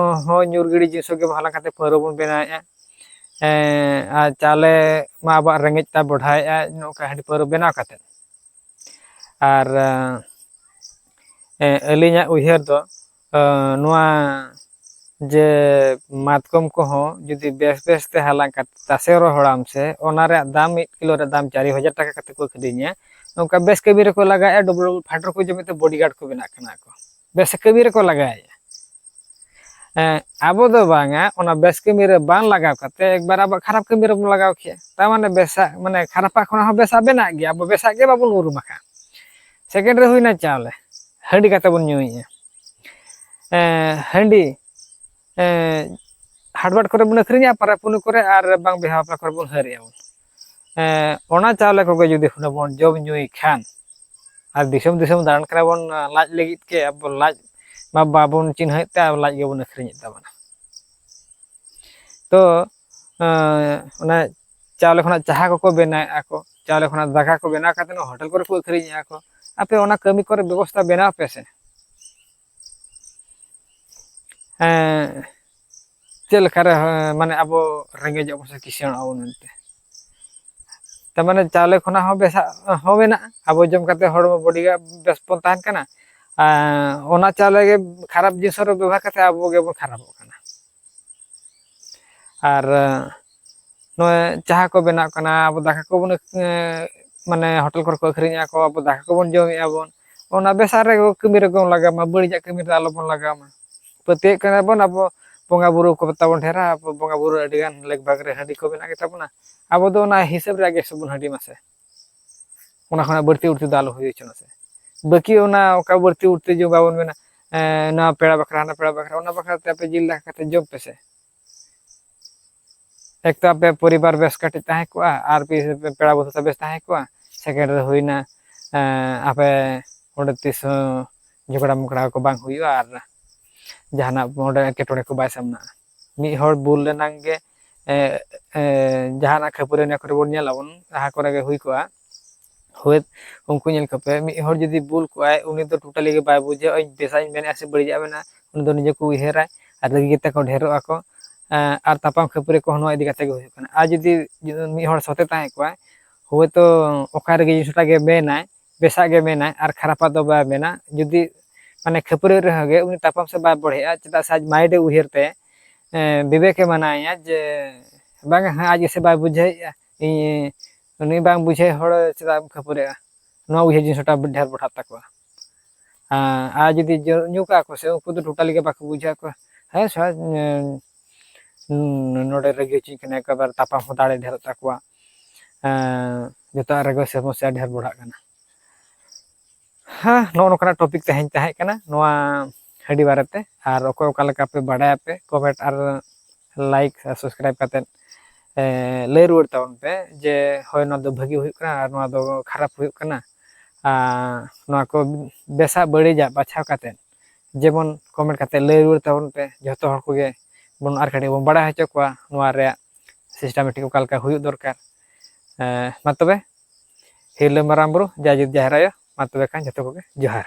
ᱦᱚᱸ ᱧᱩᱨ ᱜᱤᱰᱤ ᱡᱤᱱᱤᱥ ᱜᱮ ᱦᱟᱞᱟᱝ ᱠᱟᱛᱮ ᱯᱟᱹᱣᱨᱟᱹ ᱵᱚᱱ ᱵᱮᱱᱟᱣᱮᱫᱼᱟ᱾ ᱮᱸ, ᱟᱨ ᱪᱟᱣᱞᱮ ᱢᱟ ᱟᱵᱚᱣᱟᱜ ᱨᱮᱸᱜᱮᱡ ᱛᱟᱭ ᱵᱚᱰᱷᱟᱣᱮᱫᱼᱟ, ᱱᱚᱝᱠᱟ ᱦᱟᱺᱰᱤ ᱯᱟᱹᱣᱨᱟᱹ ᱵᱮᱱᱟᱣ ᱠᱟᱛᱮ᱾ ᱟᱨ, ᱮᱸ, ᱟᱹᱞᱤᱧᱟᱜ ᱩᱭᱦᱟᱹᱨ ᱫᱚ, ᱮᱸ, ᱱᱚᱣᱟ ᱡᱮ ᱢᱟᱛᱠᱚᱢ ᱠᱚᱦᱚᱸ ᱡᱩᱫᱤ ᱵᱮᱥ ᱵᱮᱥ ᱛᱮ ᱦᱟᱞᱟᱝ ᱠᱟᱛᱮ ᱛᱟᱥᱮ ᱨᱚᱦᱚᱲᱟᱢ ᱥᱮ, ᱚᱱᱟ ᱨᱮᱭᱟᱜ ᱫᱟᱢ ᱢᱤᱫ ᱠᱤᱞᱳ ᱨᱮ ᱫᱟᱢ ᱪᱟᱨ ᱦᱟᱡᱟᱨ ᱴᱟᱠᱟ ᱠᱟᱛᱮ ᱠᱚ ᱟᱹᱠᱷᱨᱤᱧᱟ᱾ ᱱᱚᱝᱠᱟ ᱵᱮᱥ ᱠᱟᱹᱢᱤ ᱨᱮᱠᱚ ᱞᱟᱜᱟᱣᱮᱫᱼᱟ, ᱰᱚᱵᱚᱞ ᱰᱚᱵᱚᱞ ᱯᱷᱟᱴᱨ ᱠᱚ ᱡᱚᱢᱮᱫ ᱛᱮ ᱵᱚᱰᱤᱜᱟᱨᱰ ᱠᱚ ᱵᱮᱱᱟᱜ ᱠᱟᱱᱟ ᱠᱚ, ᱵᱮᱥ ᱠᱟᱹᱢᱤ ᱨᱮᱠᱚ ᱞᱟᱜᱟᱣᱮᱫᱼᱟ᱾ ᱟᱵᱚ ᱫᱚ ᱵᱟᱝᱟ, ᱚᱱᱟ ᱵᱮᱥ ᱠᱟᱹᱢᱤ ᱨᱮ ᱵᱟᱝ ᱞᱟᱜᱟᱣ ᱠᱟᱛᱮ ᱮᱠᱵᱟᱨ ᱟᱵᱚ ᱠᱷᱟᱨᱟᱯ ᱠᱟᱹᱢᱤ ᱨᱮᱵᱚᱱ ᱞᱟᱜᱟᱣ ᱠᱮᱭᱟ᱾ ᱛᱟᱨ ᱢᱟᱱᱮ ᱵᱮᱥᱟᱜ, ᱢᱟᱱᱮ ᱠᱷᱟᱨᱟᱯᱟᱜ ᱠᱷᱚᱱᱟᱜ ᱦᱚᱸ ᱵᱮᱥᱟᱜ ᱵᱮᱱᱟᱜ ᱜᱮᱭᱟ, ᱟᱵᱚ ᱵᱮᱥᱟᱜ ᱜᱮ ᱵᱟᱵᱚᱱ ᱩᱨᱩᱢ ᱟᱠᱟᱫ᱾ ᱥᱮᱠᱮᱱᱰ ᱨᱮ ᱦᱩᱭᱱᱟ ᱪᱟᱣᱞᱮ, ᱦᱟᱺᱰᱤ ᱠᱟᱛᱮ ᱵᱚᱱ ᱧᱩᱭᱮᱫᱼᱟ᱾ ᱦᱟᱺᱰᱤ ᱦᱟᱴᱵᱟᱴ ᱠᱚᱨᱮ ᱵᱚᱱ ᱟᱹᱠᱷᱨᱤᱧᱟ, ᱯᱟᱨᱟ ᱯᱩᱱᱟᱹ ᱠᱚᱨᱮ, ᱟᱨ ᱵᱟᱝ ᱵᱤᱦᱟ ᱵᱟᱯᱞᱟ ᱠᱚᱨᱮ ᱵᱚᱱ ᱦᱟᱹᱨᱮᱜᱼᱟ ᱵᱚᱱ᱾ ᱚᱱᱟ ᱪᱟᱣᱞᱮ ᱠᱚᱜᱮ ᱡᱩᱫᱤ ᱦᱩᱱᱟᱹᱝ ᱵᱚᱱ ᱡᱚᱢ ᱧᱩᱭ ᱠᱷᱟᱱ, ᱟᱨ ᱫᱤᱥᱚᱢ ᱫᱤᱥᱚᱢ ᱫᱟᱬᱟᱱ ᱠᱟᱱᱟ ᱵᱚᱱ, ᱞᱟᱡ ᱞᱟᱹᱜᱤᱫ ᱜᱮ ᱟᱵᱚ ᱞᱟᱡ ᱢᱟ ᱵᱟᱵᱚᱱ ᱪᱤᱱᱦᱟᱹᱣᱮᱫ ᱛᱮ ᱟᱵᱚ ᱞᱟᱡ ᱜᱮᱵᱚᱱ ᱟᱹᱠᱷᱨᱤᱧᱮᱫ ᱛᱟᱵᱚᱱᱟ᱾ ᱛᱚ ᱚᱱᱟ ᱪᱟᱣᱞᱮ ᱠᱷᱚᱱᱟᱜ ᱪᱟᱦᱟ ᱠᱚᱠᱚ ᱵᱮᱱᱟᱣᱮᱫᱼᱟ ᱠᱚ, ᱪᱟᱣᱞᱮ ᱠᱷᱚᱱᱟᱜ ᱫᱟᱠᱟ ᱠᱚ ᱵᱮᱱᱟᱣ ᱠᱟᱛᱮ ᱦᱳᱴᱮᱞ ᱠᱚᱨᱮ ᱠᱚ ᱟᱹᱠᱷᱨᱤᱧᱮᱫᱼᱟ ᱠᱚ᱾ ᱟᱯᱮ ᱚᱱᱟ ᱠᱟᱹᱢᱤ ᱠᱚᱨᱮ ᱵᱮᱵᱚᱥᱛᱷᱟ ᱵᱮᱱᱟᱣ ᱯᱮ ᱥᱮ᱾ ᱪᱮᱫ ᱞᱮᱠᱟᱨᱮ ᱢᱟᱱᱮ ᱟᱵᱚ ᱨᱮᱸᱜᱮᱡᱚᱜ ᱟᱵᱚᱱ ᱥᱮ ᱠᱤᱥᱟᱹᱬᱚᱜ ᱟᱵᱚᱱ ᱢᱮᱱᱛᱮ᱾ ᱛᱟᱨ ᱢᱟᱱᱮ ᱪᱟᱣᱞᱮ ᱠᱷᱚᱱᱟᱜ ᱦᱚᱸ ᱵᱮᱥᱟᱜ ᱦᱚᱸ ᱢᱮᱱᱟᱜᱼᱟ, ᱟᱵᱚ ᱡᱚᱢ ᱠᱟᱛᱮ ᱦᱚᱲᱢᱚ ᱵᱚᱰᱤ ᱜᱮ ᱵᱮᱥ ᱵᱚᱱ ᱛᱟᱦᱮᱱ ᱠᱟᱱᱟ᱾ ᱟᱨ ᱚᱱᱟ ᱪᱟᱣᱞᱮ ᱜᱮ ᱠᱷᱟᱨᱟᱯ ᱡᱤᱱᱤᱥ ᱨᱮ ᱵᱮᱵᱚᱦᱟᱨ ᱠᱟᱛᱮ ᱟᱵᱚ ᱜᱮᱵᱚᱱ ᱠᱷᱟᱨᱟᱯᱚᱜ ᱠᱟᱱᱟ᱾ ᱟᱨ ᱱᱚᱜᱼᱚᱭ ᱪᱟᱦᱟ ᱠᱚ ᱵᱮᱱᱟᱜ ᱠᱟᱱᱟ, ᱟᱵᱚ ᱫᱟᱠᱟ ᱠᱚᱵᱚᱱ ᱟᱹᱠ-, ᱢᱟᱱᱮ ᱦᱳᱴᱮᱞ ᱠᱚᱨᱮ ᱠᱚ ᱟᱹᱠᱷᱨᱤᱧᱮᱫᱼᱟ ᱠᱚ, ᱟᱵᱚ ᱫᱟᱠᱟ ᱠᱚᱵᱚᱱ ᱡᱚᱢᱮᱫᱼᱟ ᱵᱚᱱ, ᱚᱱᱟ ᱵᱮᱥᱟᱜ ᱨᱮ ᱠᱟᱹᱢᱤ ᱨᱮᱜᱮ ᱵᱚᱱ ᱞᱟᱜᱟᱣ ᱢᱟ, ᱵᱟᱹᱲᱤᱡᱟᱜ ᱠᱟᱹᱢᱤ ᱨᱮᱫᱚ ᱟᱞᱚᱵᱚᱱ ᱞᱟᱜᱟᱣ ᱢᱟ᱾ ᱯᱟᱹᱛᱭᱟᱹᱜ ᱠᱟᱱᱟ ᱵᱚᱱ ᱟᱵᱚ ᱵᱚᱸᱜᱟ ᱵᱩᱨᱩ ᱠᱚ ᱛᱟᱵᱚᱱ ᱰᱷᱮᱨᱟ, ᱟᱵᱚ ᱵᱚᱸᱜᱟ ᱵᱩᱨᱩ ᱟᱹᱰᱤᱜᱟᱱ ᱞᱮᱠ ᱵᱷᱟᱜᱽ ᱨᱮ ᱦᱟᱺᱰᱤ ᱠᱚ ᱢᱮᱱᱟᱜ ᱜᱮᱛᱟ ᱵᱚᱱᱟ᱾ ᱟᱵᱚ ᱫᱚ ᱚᱱᱟ ᱦᱤᱥᱟᱹᱵ ᱨᱮᱭᱟᱜ ᱜᱮ ᱥᱮ ᱵᱚᱱ ᱦᱟᱺᱰᱤ ᱢᱟᱥᱮ, ᱚᱱᱟ ᱠᱷᱚᱱᱟᱜ ᱵᱟᱹᱲᱛᱤ ᱩᱲᱛᱤ ᱫᱚ ᱟᱞᱚ ᱦᱩᱭ ᱦᱚᱪᱚ ᱢᱟᱥᱮ᱾ ᱵᱟᱹᱠᱤ ᱚᱱᱟ ᱚᱠᱟ ᱵᱟᱹᱲᱛᱤ ᱩᱲᱛᱤ ᱡᱚᱢ ᱵᱟᱵᱚᱱ ᱢᱮᱱᱟ, ᱮᱸ, ᱱᱚᱣᱟ ᱯᱮᱲᱟ ᱵᱟᱠᱷᱨᱟ, ᱦᱟᱱᱟ ᱯᱮᱲᱟ ᱵᱟᱠᱷᱨᱟ, ᱚᱱᱟ ᱵᱟᱠᱷᱨᱟ ᱛᱮ ᱟᱯᱮ ᱡᱤᱞ ᱫᱟᱠᱟ ᱠᱟᱛᱮ ᱡᱚᱢ ᱯᱮᱥᱮ᱾ ᱮᱠ ᱛᱚ ᱟᱯᱮ ᱯᱚᱨᱤᱵᱟᱨ ᱵᱮᱥ ᱠᱟᱹᱴᱤᱡ ᱛᱟᱦᱮᱸ ᱠᱚᱜᱼᱟ, ᱟᱨ ᱯᱮ-, ᱯᱮᱲᱟ ᱵᱚᱱᱫᱷᱩ ᱛᱟᱯᱮ ᱛᱟᱦᱮᱸ ᱠᱚᱜᱼᱟ᱾ ᱥᱮᱠᱮᱱᱰ ᱨᱮ ᱦᱩᱭᱱᱟ, ᱮᱸ, ᱟᱯᱮ ᱚᱸᱰᱮ ᱛᱤᱥ ᱦᱚᱸ ᱡᱷᱚᱜᱽᱲᱟ ᱢᱚᱜᱽᱲᱟ ᱠᱚ ᱵᱟᱝ ᱦᱩᱭᱩᱜᱼᱟ ᱟᱨ ᱡᱟᱦᱟᱱᱟᱜ ᱚᱸᱰᱮ ᱮᱴᱠᱮᱴᱚᱬᱮ ᱠᱚ ᱵᱟᱭ ᱥᱟᱢᱱᱟᱜᱼᱟ᱾ ᱢᱤᱫ ᱦᱚᱲ ᱵᱩᱞ ᱞᱮᱱᱟᱝ ᱜᱮ, ᱮ, ᱮ, ᱡᱟᱦᱟᱱᱟᱜ ᱠᱷᱟᱹᱯᱟᱹᱨᱤ ᱚᱱᱟ ᱠᱚᱨᱮ ᱵᱚᱱ ᱧᱮᱞ ᱟᱵᱚᱱ, ᱡᱟᱦᱟᱸ ᱠᱚᱨᱮ ᱜᱮ ᱦᱩᱭ ᱠᱚᱜᱼᱟ, ᱦᱳᱭ, ᱩᱱᱠᱩ ᱧᱮᱞ ᱠᱚᱯᱮ, ᱢᱤᱫ ᱦᱚᱲ ᱡᱩᱫᱤ ᱵᱩᱞ ᱠᱚᱜᱼᱟᱭ, ᱩᱱᱤ ᱫᱚ ᱴᱳᱴᱟᱞᱤ ᱜᱮ ᱵᱟᱭ ᱵᱩᱡᱷᱟᱹᱣᱟ, ᱤᱧ ᱵᱮᱥᱟᱜ ᱤᱧ ᱢᱮᱱᱮᱫᱼᱟ ᱥᱮ ᱵᱟᱹᱲᱤᱡᱟᱜ ᱢᱮᱱᱟ, ᱩᱱᱤ ᱫᱚ ᱱᱤᱡᱮ ᱠᱚ ᱩᱭᱦᱟᱹᱨᱟᱭ ᱟᱨ ᱨᱟᱹᱜᱤ ᱠᱟᱛᱮ ᱠᱚ ᱰᱷᱮᱨᱚᱜ ᱟᱠᱚ᱾ ᱮᱸ, ᱟᱨ ᱛᱟᱯᱟᱢ ᱠᱷᱟᱹᱯᱟᱹᱨᱤ ᱠᱚᱦᱚᱸ ᱱᱚᱣᱟ ᱤᱫᱤ ᱠᱟᱛᱮ ᱜᱮ ᱦᱩᱭᱩᱜ ᱠᱟᱱᱟ᱾ ᱟᱨ ᱡᱩᱫᱤ ᱢᱤᱫ ᱦᱚᱲ ᱥᱚᱛᱮ ᱛᱟᱦᱮᱸ ᱠᱚᱜᱼᱟᱭ, ᱦᱳᱭᱛᱳ ᱚᱠᱟ ᱨᱮᱜᱮ ᱡᱤᱱᱤᱥᱴᱟ ᱜᱮ ᱢᱮᱱᱟᱭ, ᱵᱮᱥᱟᱜ ᱜᱮ ᱢᱮᱱᱟᱭ ᱟᱨ ᱠᱷᱟᱨᱟᱯᱟᱜ ᱫᱚ ᱵᱟᱭ ᱢᱮᱱᱟ, ᱡᱩᱫᱤ ᱢᱟᱱᱮ ᱠᱷᱟᱹᱯᱟᱹᱨᱤ ᱨᱮᱦᱚᱸ ᱜᱮ ᱩᱱᱤ ᱛᱟᱯᱟᱢ ᱥᱮᱫ ᱵᱟᱭ ᱵᱚᱲᱦᱮᱜᱼᱟ, ᱪᱮᱫᱟᱜ ᱥᱮ ᱟᱡ ᱢᱟᱭᱤᱱᱰ ᱮ ᱩᱭᱦᱟᱹᱨ ᱛᱟᱭᱟ, ᱮᱸ, ᱵᱤᱵᱮᱠ ᱮ ᱢᱟᱱᱟᱭᱟ ᱡᱮ ᱵᱟᱝᱟ, ᱦᱮᱸ, ᱟᱡ ᱜᱮᱥᱮ ᱵᱟᱭ ᱵᱩᱡᱷᱟᱹᱣᱮᱫᱼᱟ, ᱤᱧ, ᱩᱱᱤ ᱵᱟᱝ ᱵᱩᱡᱷᱟᱹᱣ ᱦᱚᱲ ᱪᱮᱫᱟᱜ ᱮᱢ ᱠᱷᱟᱹᱯᱟᱹᱨᱤᱜᱼᱟ? ᱱᱚᱣᱟ ᱩᱭᱦᱟᱹᱨ ᱡᱤᱱᱤᱥᱴᱟ ᱰᱷᱮᱨ ᱵᱚᱰᱷᱟᱜ ᱛᱟᱠᱚᱣᱟ᱾ ᱟᱨ, ᱟᱨ ᱡᱩᱫᱤ ᱡᱚ-, ᱧᱩ ᱠᱟᱜᱼᱟ ᱠᱚ ᱥᱮ, ᱩᱱᱠᱩ ᱫᱚ ᱴᱳᱴᱟᱞᱤ ᱜᱮ ᱵᱟᱠᱚ ᱵᱩᱡᱷᱟᱹᱣ ᱟᱠᱚ, ᱦᱮᱸ ᱥᱚ-, ᱩᱸ, ᱱᱚᱰᱮ ᱨᱟᱹᱜᱤ ᱦᱚᱪᱚᱧ ᱠᱟᱱᱟ, ᱮᱠᱮᱵᱟᱨᱮ ᱛᱟᱯᱟᱢ ᱦᱚᱸ ᱫᱟᱲᱮ ᱰᱷᱮᱨᱚᱜ ᱛᱟᱠᱚᱣᱟ᱾ ᱮᱸ, ᱡᱚᱛᱚᱣᱟᱜ ᱨᱮᱜᱮ ᱥᱚᱢᱚᱥᱥᱟ ᱰᱷᱮᱨ ᱵᱚᱲᱦᱟᱜ ᱠᱟᱱᱟ᱾ ᱦᱮᱸ, ᱱᱚᱜᱼᱚ ᱱᱚᱝᱠᱟᱱᱟᱜ topic ᱛᱮᱦᱮᱧ ᱛᱟᱦᱮᱸ ᱠᱟᱱᱟ ᱱᱚᱣᱟ ᱦᱟᱺᱰᱤ ᱵᱟᱨᱮᱛᱮ᱾ ᱟᱨ ᱚᱠᱚᱭ ᱚᱠᱟ ᱞᱮᱠᱟ ᱯᱮ ᱵᱟᱲᱟᱭᱟᱯᱮ, comment ᱟᱨ like ᱟᱨ subscribe ᱠᱟᱛᱮᱫ, ᱮ, ᱞᱟᱹᱭ ᱨᱩᱣᱟᱹᱲ ᱛᱟᱵᱚᱱ ᱯᱮ ᱡᱮ ᱦᱳᱭ, ᱱᱚᱣᱟ ᱫᱚ ᱵᱷᱟᱹᱜᱤ ᱦᱩᱭᱩᱜ ᱠᱟᱱᱟ ᱟᱨ ᱱᱚᱣᱟ ᱫᱚ ᱠᱷᱟᱨᱟᱯ ᱦᱩᱭᱩᱜ ᱠᱟᱱᱟ᱾ ᱟᱨ ᱱᱚᱣᱟ ᱠᱚ ᱵᱮᱥᱟᱜ ᱵᱟᱹᱲᱤᱡᱟᱜ ᱵᱟᱪᱷᱟᱣ ᱠᱟᱛᱮᱫ ᱡᱮᱢᱚᱱ comment ᱠᱟᱛᱮᱫ ᱞᱟᱹᱭ ᱨᱩᱣᱟᱹᱲ ᱛᱟᱵᱚᱱ ᱯᱮ᱾ ᱡᱚᱛᱚ ᱦᱚᱲ ᱠᱚᱜᱮ ᱵᱚᱱ ᱟᱨ ᱠᱟᱹᱴᱤᱡ ᱵᱚᱱ ᱵᱟᱲᱟᱭ ᱦᱚᱪᱚ ᱠᱚᱣᱟ ᱱᱚᱣᱟ ᱨᱮᱭᱟᱜ systematic ᱚᱠᱟ ᱞᱮᱠᱟ ᱦᱩᱭᱩᱜ ᱫᱚᱨᱠᱟᱨ᱾ ᱮ, ᱢᱟ ᱛᱚᱵᱮ, ᱦᱤᱨᱞᱟᱹ ᱢᱟᱨᱟᱝ ᱵᱩᱨᱩ, ᱡᱟᱭ ᱡᱩᱜᱽ ᱡᱟᱦᱮᱨ ᱟᱭᱳ, ᱢᱟ ᱛᱚᱵᱮ ᱠᱷᱟᱱ ᱡᱚᱛᱚ ᱠᱚᱜᱮ ᱡᱚᱦᱟᱨ᱾